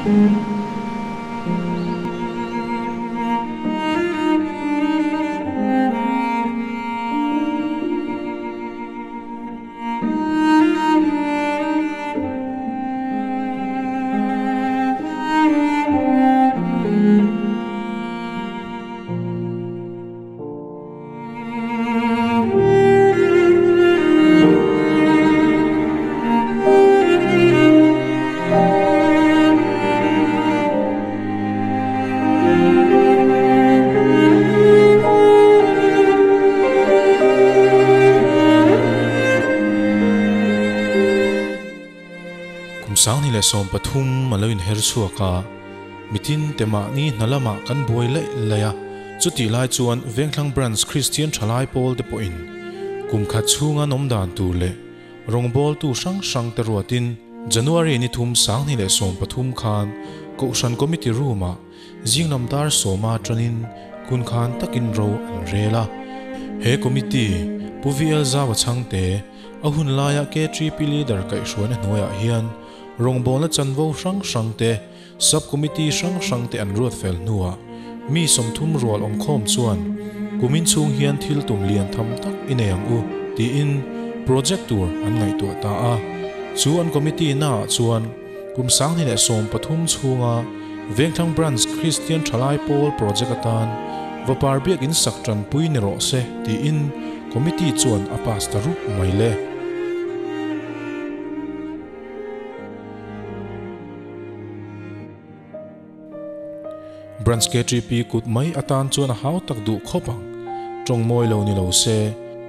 Kum 2013 a lo inher chhuak a, mitin te mahni hna lamah kan buai laih laih a, chutih lai chuan Vengthlang Branch Kristian Thalai Pawl te pawhin kum khat chhunga an awm dan tur leh rawngbawltu hrang hrang te ruatin January ni thum 2013 khan Kohhran Committee Room-ah Zinglam dar sawma tanin kun khan takin ro an rel a. He committee, Pu VL Zaua Chhangte, a hun laia KTP leader kaihhruaina hnuaiah hian rawngbawlna chanvo hrang hrang te, sub-committee hrang hrang te an ruat fel hnuah mi 30 rual awmkhawm chuan kumin chhung hian thil tum lian tham tak i nei ang u tiin project tur an ngaihtuah ta a. Chu an committee naah chuan Kum 2013 chhunga Vengthlang Branch Kristian Thalai Pawl Project atan Vapar Biakin sak tanpui ni rawh se tiin Committee chuan a pass ta rup mai le. Branch KTP kut mai atan chuan a hau tak duh khawp ang. Tawng mawi lo ni lo se,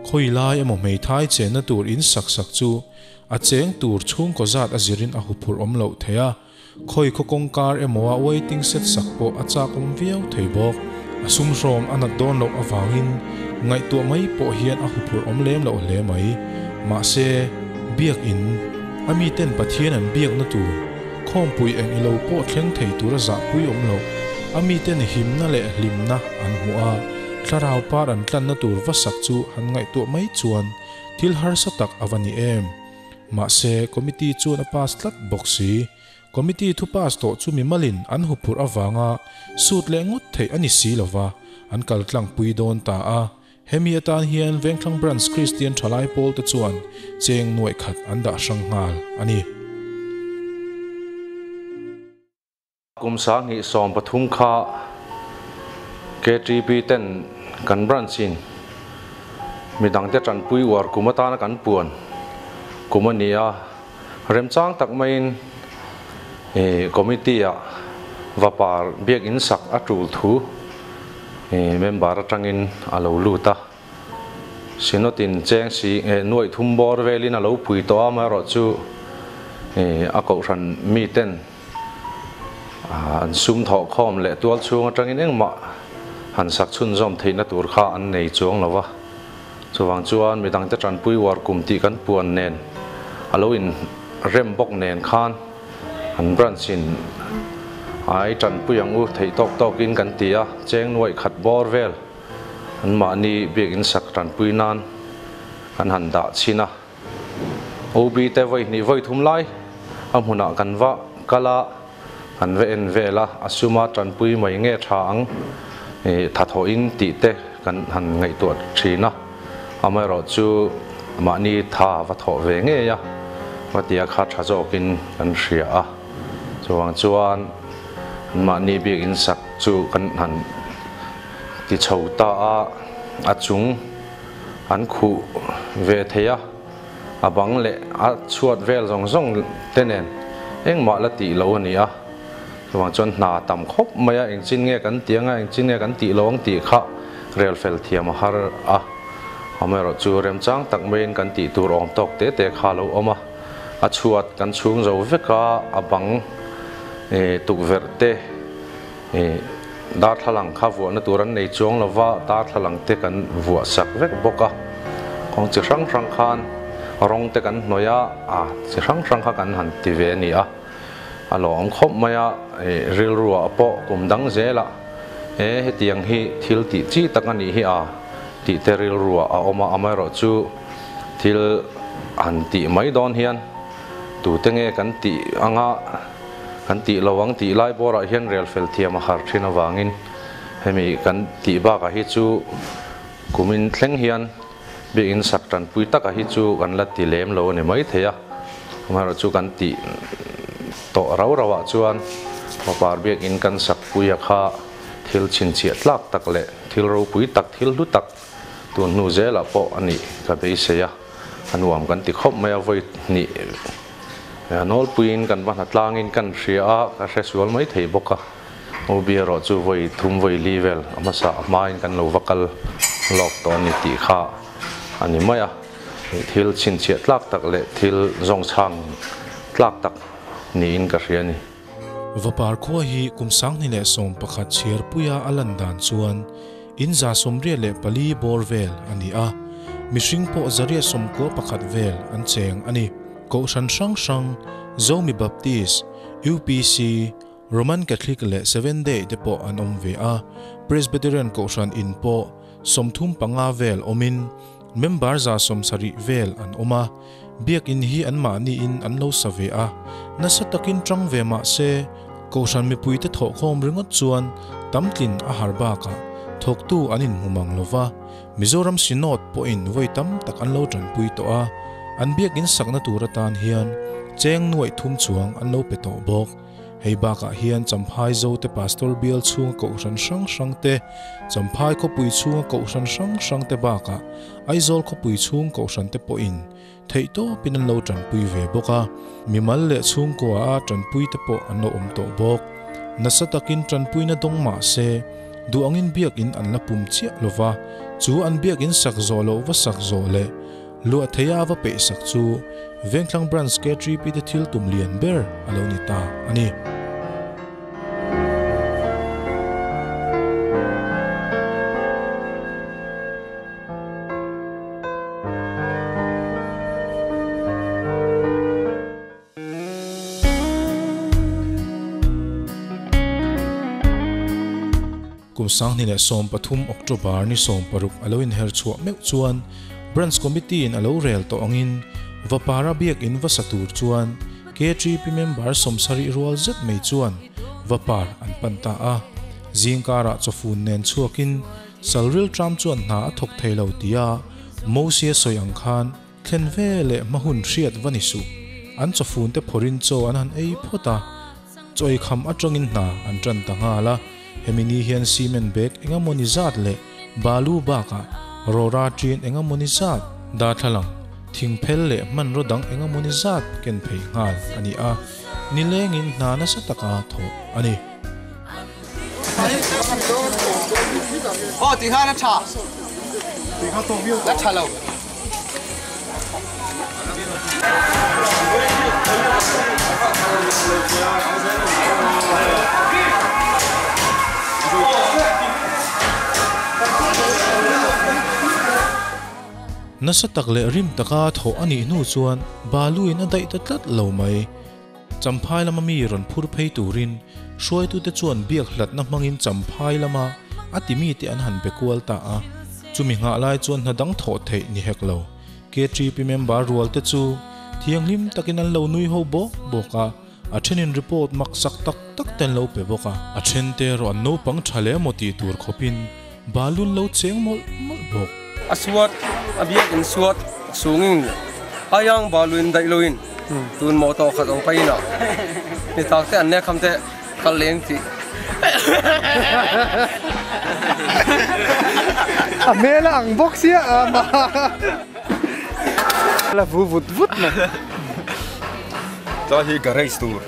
khawi lai emaw hmeithai chenna tur in sak sak chu A cheng tur chhungkaw zat a zirin a huphurh awm loh thei a, khawi khaw kawngkar emaw a waiting set sak pawh a chak awm viau thei bawk. A sum hrawm a nat dawn loh avangin ngaihtuah mai pawh hian a huphurh awm lem loh hle mai. Mahse, biakin, a miten Pathian an biakna tur, khawmpui eng ilo pawh thleng thei tura zahpui awm loh, a miten himna leh hlimna an hmuh a, thlarau par an tlanna tur va sak chu han ngaihtuah mai chuan Thil harsa tak a va ni em? Mahse, committee chuan a pass tlat bawk si. Committee thu pass tawh chu mimalin an huphurh avanga sut leh ngawt theih a ni si lova, an kal tlangpui dawn ta a. Hemi atan hian Vengthlang Branch Kristian Thalai Pawl te chuan cheng nuaih khat an dah hrang nghal a ni. Kum 2013 kha KTP ten kan branch in midangte tanpui uar kum atana kan puan kum a ni a, remchang tak maiin committee ah vapar biakin sak a tul thu member atangin a lo lut a. Synod in cheng si nuaih thum bawr velin a lo pui tawh a, amaherawhchu a kohhran miten An sum thawh khawm leh tual chhung atangin engmah han sak chhunzawm theihna tur kha an nei chuang lo va. Chuvang chuan midangte tanpui uar kum tih kan puan nen a lo in rem bawk nen khan an branch in ai tanpui ang u theih tawk tawkin kan ti a, cheng nuaih khat bawr vel an mahni biakin sak tanpui nan kan han dah chhin a. OB te vawi hnih vawi thum lai a hmunah kan va kal a, kan va en vel a, a suma tanpui mai nge tha ang tha thawhin tih te kan han ngaihtuah thin a, amaherawhchu mahni tha va thawh ve ngei a, va tia kha tha zawkin kan hria a, chuvang chuan mahni biakin sak chu kan han ti chho ta a, a chung. An khuh ve thei a, a bang leh a chhuat vel zawng zawng te nen engmah la tih lo a ni a. Chuvang chuan hna tam khawp mai a, engchin nge kan tih anga engchin nge kan tih lo ang tih kha rel fel thiam a har a. Amaherawhchu remchang tak maiin kan tih tur awm tawk te te kha a lo awm a, a chhuat kan chhung zo vek a, a bang tukverh te, Darthlalang kha vuahna tur an nei chuang lova, darthlalang te kan vuah sak vek bawk a. Kawng chi hrang hrang khan rawng te kan hnawih a, a chi hrang hrang kha kan han ti ve a ni a. A lawm khawp mai a, rilruah pawh kum dang zelah e hetiang hi thil tih chi tak a nih hi a tih te rilruah a awm a, amaherawhchu thil han tih mai dawn hian tute nge kan tih anga. Kan tih lo ang tih lai bawrah hian rel fel thiam a har thin avangin hemi kan tih bakah hi chu kumin thleng hian biakinn sak tanpui takah hi chu kan la ti lem lo a ni mai thei a. Amaherawhchu kan tih tawh rau rauah chuan Vapar biakinn kan sak puia kha thil chhinchhiah tlak tak leh thil ropui tak, thil hlu tak tun hnu zelah pawh a nih ka beisei a, a nuam kan ti khawp mai a, vawi hnih nawlpuiin kan va hnatlangin kan hria a, ka hre sual mai thei bawk a, OB erawh chu vawi thum vawi li vel a hmasa a hmain kan lo va kal lawk tawh a ni tih kha a ni mai a, thil chhinchhiah tlak tak leh thil zawngchhang tlak tak niin ka hria a ni. Vapar khua hi kum 2011 chhiarpuia a lan dan chuan in 84 bawr vel a ni a, mihring pawh 191 vel an cheng a ni. Kohhran hrang hrang, Zomi Baptist, UPC, Roman Catholic leh Seventh Day te pawh an awm ve a, Presbyterian kohhran in pawh 35 vel awmin member 70 vel an awm a, Biakinn hi anmahniin an lo sa ve a, nasa takin tang ve mah se, Kohhran mipuite thawhkhawm ringawt chuan tamtlin a har bakah thawktu an inhmu mang lo va, Mizoram Synod pawhin vawi tam tak an lo tanpui tawh a, an biakinn sakna tur atan hian cheng nuaih thum chuang an lo pe tawh bawk. Hei bakah hian Champhai Zote Pastor bial chhunga kohhran hrang hrang te, Champhai khawpui chhunga kohhran hrang hrang te bakah Aizawl khawpui chhung kohhran te pawhin theihtawpin an lo tanpui ve bawk a, mimal leh chhungkua a tanpui te pawh an lo awm tawh bawk. Nasa takin tanpuina dawng mah se, duh angin biakinn an la pum chiah lo va, chu an biakinn sak zawh loh va sak zawh leh luah theia va peih sak chu Vengthlang Branch KTP te thil tum lian ber a lo ni ta a ni. Kum 2013 October ni 16 a lo inher chhuah meuh chuan Branch Committee in a lo rel tawh angin Vapara biakinn va sa tur chuan KTP member 70 rual zet mai chuan Vapar an pan ta a. Zingkarah chawfun nen chhuakin Salril Tram chuan hna a thawk thei lo tia Mosia sawi ang khan thlen ve leh hma hun hriat va ni suh. An chawfun te phawrhin chaw an han ei phawt a, chaw ei kham atangin hna an tan ta nghal a. Hemi ni hian cement bag engemawni zat leh balu bakah rawra ṭin engemawni zat darthlalang, thingphel leh hmanraw dang engemawni zat ken phei nghal a ni a, nilengin hna nasa taka thawh a ni. Aw ti khan a tha. Ti kha tawk viau a tha lo. Nasa tak leh rim taka thawh a nih hnu chuan baluin a daih ta tlat lo mai. Champhai lama mi rawn phur phei turin hruaitute chuan biak hlatna hmangin Champhai lama a ti mite an han be kual ta a. Chumi nghah lai chuan hna dang thawh theih ni hek lo. KTP member rualte chu thianghlim takin an lo nui ho bawk bawk a, a thenin report mak sak tak tak te an lo pe bawk a. A thente erawh an naupang tha leh emaw tih tur khawpin balun lo cheng mawlh mawlh bawk. A suat, a biakinn suat chungin ayang baluin daih loin tun maw tawh khat awm pain a ni tak te an nek ham te kal leng tih. A hmel a ang bawk sia a mah la vu vut vut mai. Tlai hi garage tur.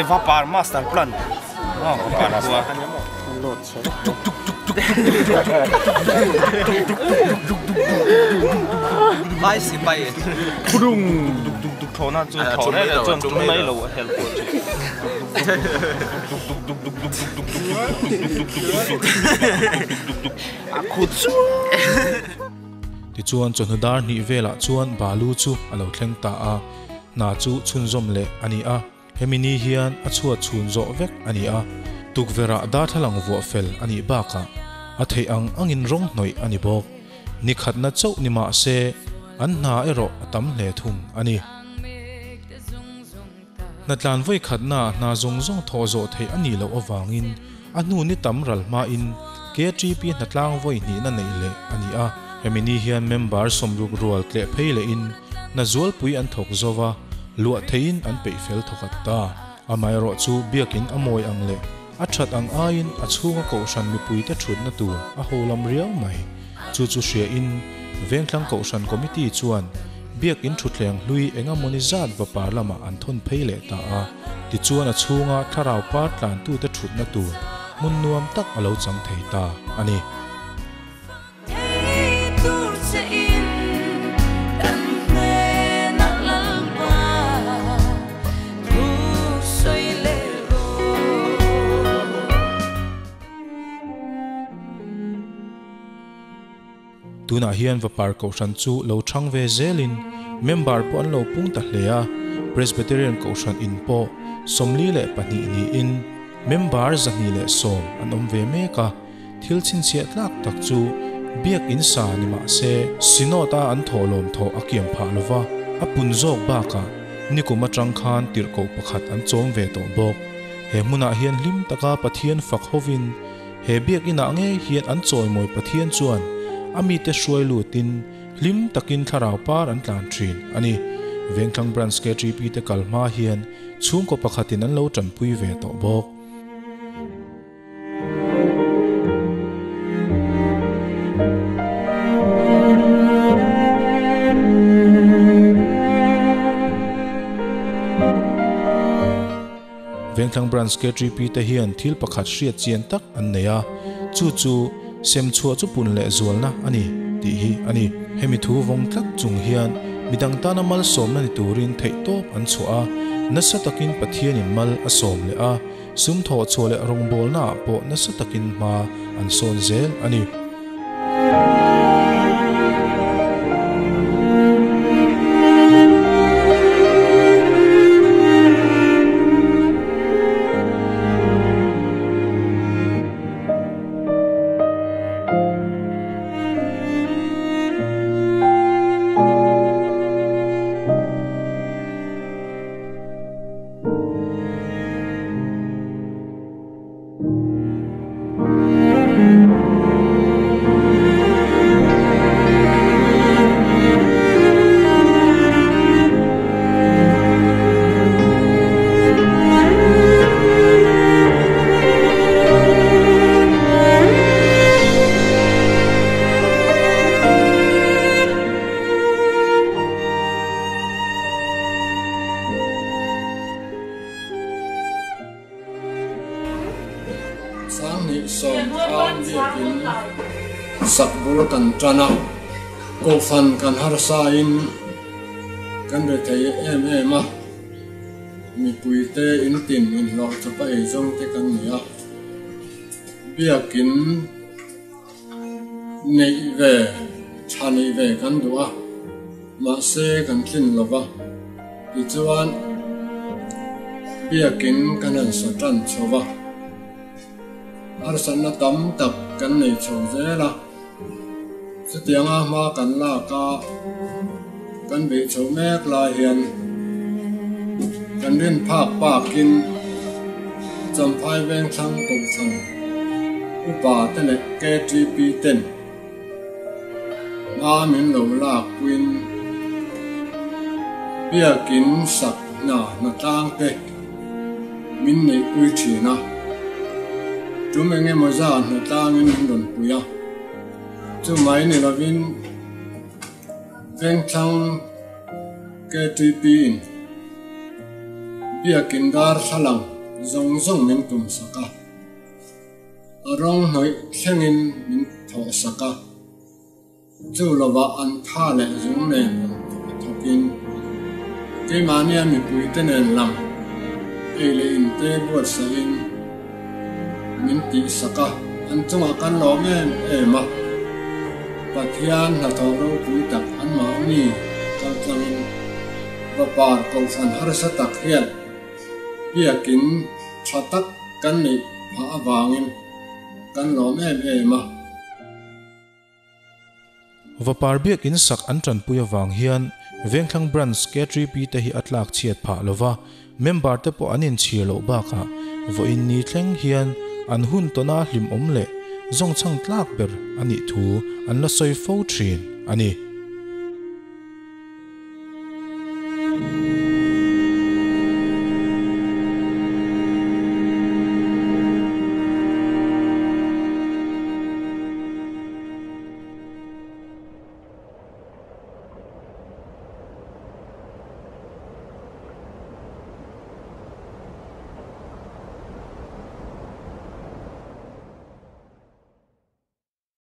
I va par master plan. Tichuan chawhnu dar hnih velah chuan balu chu a lo thleng ta a, hna chu chhunzawm leh a ni a. Hemi ni hian a chhuat chhun zawh vek a ni a, tukverhah darthlalang vuah fel a nih bakah a theih ang angin rawng hnawih a ni bawk. Ni khatna chauh ni mah se an hna erawh a tam hle thung a ni. Hnatlan vawi khatnaah hna zawng zawng thawh zawh theih a nih loh avangin a hnu ni tam ral hmain KTP hnatlang vawi hnihna neih leh a ni a. Hemi ni hian member sawmruk rual tleh phei lehin hna zualpui an thawk zo va, luah theihin an peih fel thawkhat ta. Amaherawhchu biakin a mawi ang leh a that ang aiin a chhunga kohhran mipuite thutna tur a ho lam riau mai. Chu chu hriain Vengthlang Kohhran Committee chuan Biakin thutthleng hlui engamawni zat vapar lamah an thawn phei leh ta a, tichuan a chhunga thlarau par tlantute thutna tur hmun nuam tak a lo chang thei ta a ni. Tunah hian Vapar Kohhran chu lo chhang ve zelin member pawh an lo pung ta hle a, Presbyterian Kohhran in pawh 42 niin member 210 an awm ve mek a, thil chhinchhiah tlak tak chu Biakin sa ni mah se Synod-a an thawhlawm thawh a kiam phah lova, a pun zawk bakah nikum atang khan tirhkoh pakhat an chawm ve tawh bawk. He hmunah hian hlim taka Pathian fak hovin He biakinah ngei hian an chawimawi Pathian chuan a mite hruai lutin hlim takin thlarau par an tlan thin a ni. Vengthlang Branch KTP te kal hma hian chhungkaw pakhatin an lo tanpui ve tawh bawk. Vengthlang Branch KTP te hian thil pakhat hriat chian tak an nei a, chu chu sem chhuah chu pun leh zualna a ni tih hi a ni. Hemi thu vawng tlat chung hian midang tana malsawmna ni turin theihtawp an chhuah a, nasa takin Pathianin mal a sawm leh a, sum thawh chhuah leh rawngbawlnaah pawh nasa takin hma an sawn zel a ni. Sanghnih sawm khan biakin sak bul kan tan a, kohhran kan harsain kan rethei em em a, mipuite intin inhlawh chawpa eizawng te kan ni a, biakin neih ve tha neih ve kan duh a, mahse kan tlin lo va, tichuan biakin kan han sa tan chho va, harsatna tam tak kan nei chho zel a, chutianga hma kan lak a, kan beih chho mek lai hian kan rin phak pakin Champhai Vengthlang Kohhran upa te leh KTP ten hma min lo lak puiin biakin sak hna hnatlang te min neihpui thin a, tum engemaw zat hnatlangin min rawn pui a, chumai ni lovin Vengthlang KTP in biakin darthlalang zawng zawng min tum sak a, a rawng hnawih thlengin min thawh sak a, chu lovah an tha leh zung nen rawn thawkin keimahnia mipuite nen lam ei leh inte buatsaihin min tih sak a, an chungah kan lawm em em a, Pathian hnathawh ropui tak anmahni kaltlangin Vapar Kohhran harsa tak hian biakin tha tak kan neih phah avangin kan lawm em em a. Vapar biakin sak an tanpui avang hian Vengthlang Branch KTP te hi a tlak chhiat phah lova, member te pawh an inchhir loh bakah vawiin ni thleng hian an hun tawna hlimawm leh zawngchhang tlak ber a nih thu an la sawi fo thin a ni.